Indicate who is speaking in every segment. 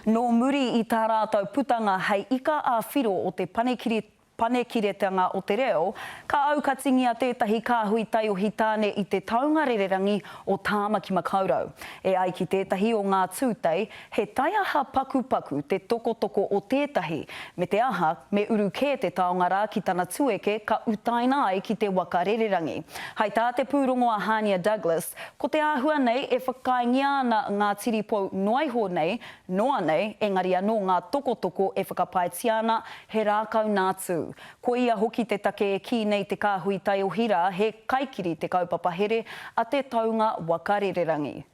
Speaker 1: Nō muri i tā rātou putanga hei ika ā-whiro o te panekiri Panekiretanga o te Reo, ka aukatingia tētahi kāhui taiohi tāne i te taunga rererangi o Tāmaki Makaurau. E ai ki tētahi o ngā tūtei, he taiaha pakupaku te tokotoko o tētahi, me te aha, me uru kē te taonga rā ki tana tueke ka utaina ai ki te waka rererangi. Hai tā te pūrongo a Hānia Douglas, ko te āhua nei e whakaaengia ana ngā tiripou noaiho nei, noa nei, engari anō ngā tokotoko e whakapaetia ana he rākau nā Tū. Koia hoki te take e kī nei te kāhui taiohi rā he kaikiri te kaupapa here a te taunga waka rererangi.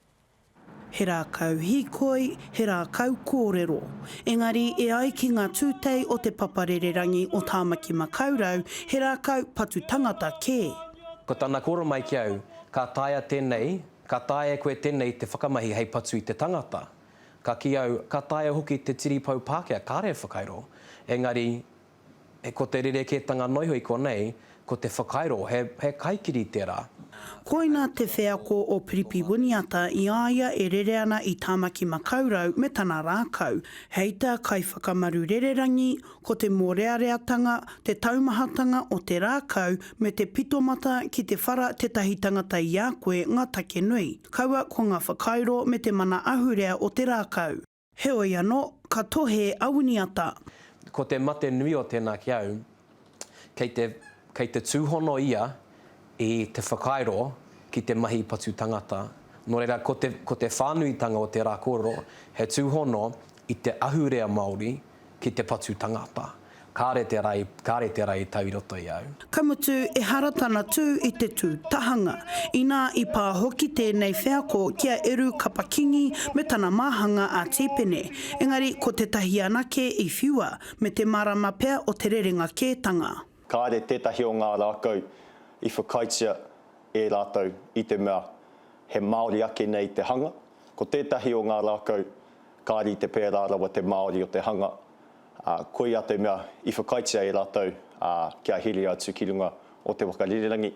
Speaker 2: He rākau hīkoi, he rākau kōrero. Engari e ai ki ngā tūtei o te papa rererangi o Tāmaki Makaurau, he rākau patu tangata kē.
Speaker 3: Ko tana kōrero mai ki au, ka taea tēnei, ka taea e koe tēnei te whakamahi hei patu i te tangata. Ka kī au, ka taea hoki te tiripou Pākehā, kāre e whakairo. Engari, ko te rerekētanga noa iho i konei, ko te whakairo, he, he kaikiri tērā.
Speaker 2: Koina te wheako o Piripi Winiata i a ia e rere ana i Tāmaki Makaurau me tana rākau. Hei tā Kaiwhakamaru Rererangi, Ko te mōreareatanga, te taumahatanga o te rākau me te pitomata ki te whara tētahi tangata i a koe ngā take nui, kaua ko ngā whakairo me te mana ahurea o te rākau. Heoi anō, ka tohe a Winiata.
Speaker 3: Ko te mate nui o tēnā ki au, kei te, kei te tūhono ia i te whakairo ki te mahi patu tangata. Nō reira, ko te, ko te whānuitanga o tērā kōrero, he tūhono i te ahurea Māori ki te patu tangata. Kāre te rai, kāre te rai i tau i roto i au.
Speaker 2: Ka mutu, ehara tana tū i te tū tahanga. Inā i pā hoki tēnei wheako ki a Eru Kapa-Kingi me tana māhanga a Tīpene. Engari ko tētahi anake i whiua, me te mārama pea o te rerenga kētanga.
Speaker 4: Kāre tētahi o ngā rākau i whakaaetia e rātou i te mea he Māori ake nei te hanga. Ko tētahi o ngā rākau Kāre i te pērā rawa te Māori o te hanga, ā, koia te mea i whakaaetia e rātou, ā, kia heria atu ki runga o te waka rererangi.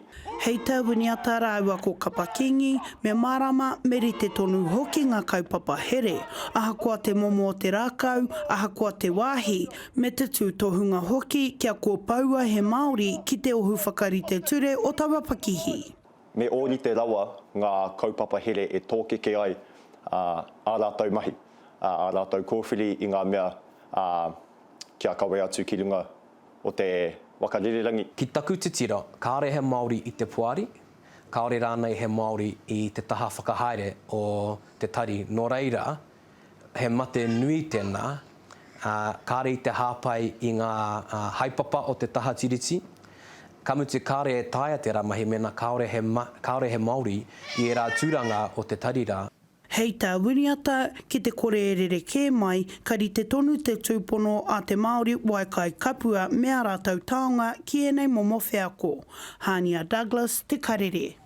Speaker 2: Hei tā Winiata rāua ko Kapa Kingi, me mārama, me rite tonu hoki ngā kaupapa here, ahakoa te momo o te rākau, ahakoa te wāhi, me te tūtohunga hoki kia kōpoua he Māori ki te ohu whakarite ture o taua pakihi.
Speaker 4: Me ōrite rawa ngā kaupapa here e tōkeke ai ā rātou mahi, ā rātou kōwhiri i ngā mea kia kawe atu ki runga o te waka rererangi.
Speaker 3: Ki taku titiro, kāore he Māori i te poari, kāore rānei he Māori i te taha whakahaere o te tari, nō reira, he mate nui tēnā, ā, kāore i te hāpai i ngā haepapa o te taha Tiriti, ka mutu kāore e taea tērā mahi mēnā kāore he, kāore he Māori i ērā tūranga o te tari rā.
Speaker 2: Hei tā Winiata, ki te kore e rerekē mai, ka rite tonu te tūpono a te Māori waikai kapua me ā rātou taonga ki ēnei momo wheako. Hānia Douglas, Te Karere.